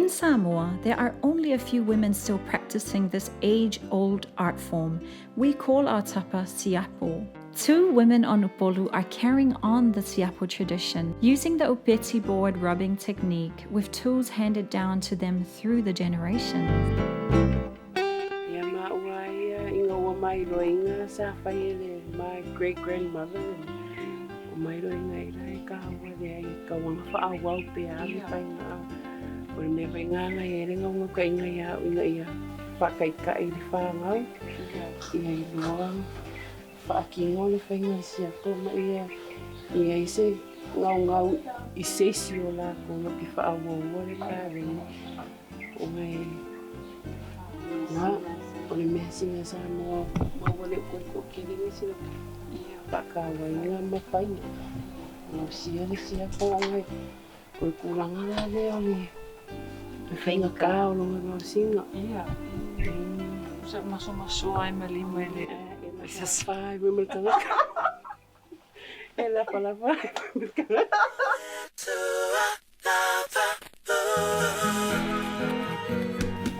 In Samoa, there are only a few women still practicing this age-old art form. We call our tapa siapo. Two women on Upolu are carrying on the siapo tradition using the upeti board rubbing technique with tools handed down to them through the generations. Ia maua ia ina ua mailoaiga sa fai e le my great grandmother and o mailoaiga i la e kaua lea i kauaga faaauau pea le faiga o le mea faiga na ia le gaugaukaʻiga ia au ina ia faakaikai le fanau ia iloa faatino le faiga siapo ma ia iai se gaugau i se isi o lakou latou te faaauaua le kaleni ona e na o le mea sina Samoa ma ua le o toe toatele nisi latou faatauaina ma faia gaosia le siapo ona o le tulaga la lea o le faigata o lona gaosiga. Ia. Sa masomasoa ai ma lima i le E ai ma le tagata. E lafalafa ai ma le tagata.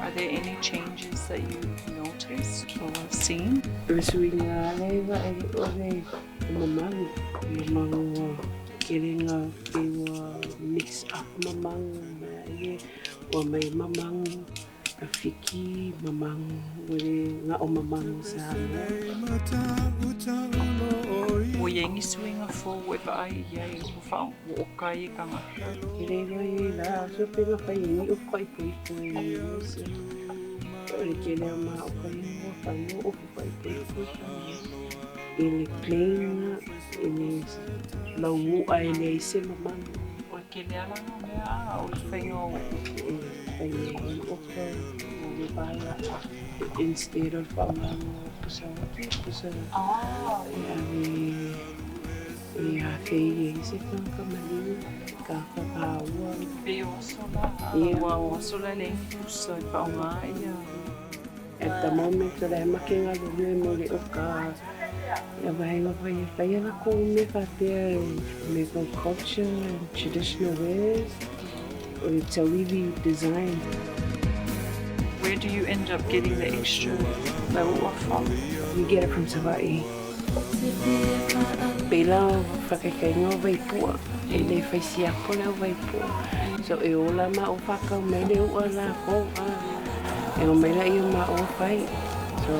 Are there any changes that you've noticed or seen? O le suiga lea e o le mamalu. E maua kelega pe ua mix up mamagu ma ia ua mai mamagu a Fiti mamagu ua le ga'o mamagu Samoa. Ua iai nisi suiga fou ua e vaai i ai ua faaoka ai e tagata? E le iloa i la so pe na fai ai ni upu faaipoipo i nisi. O le tele o maoka ia ua fai o upu faaipoipo i le plain i le lauu'a e leai se mamalu. O le tele lava la na mea a o le faiga o upu. Faiga o oka o le vala instead of faaogaga o pusa oti pusa e ave e afei ai se tagata maliu tagata taua. Pei o aso la, aua o aso la e leai ni pusa e faaaoga ia. At the moment o le make galulue mo le oka ia vaega fai e faia lakou mea faapea me kou culture and traditional wears o le tauivi design. Where do you end up getting the extra lauua from? You get it from Savaii. Pela o whakaikainga o Vaipua. E le fai siapo le au Vaipua. So e ola ma o whakau mai le ua la ko a. E o mai la ia ma o whai. So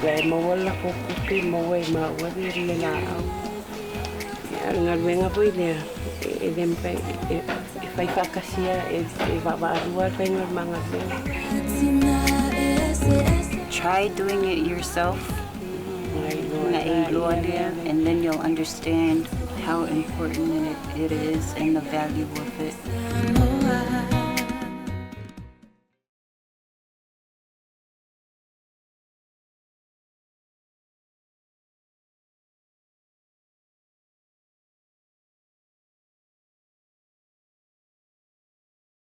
la e maua la ko kupe maua e ma ua le le la au. Ia le galuega foi lea e le mafai e fai faatasia e vaavaalua le faiga o le ma galuega. Try doing it yourself na e iloa lea and then you'll understand how important it is and the value of it.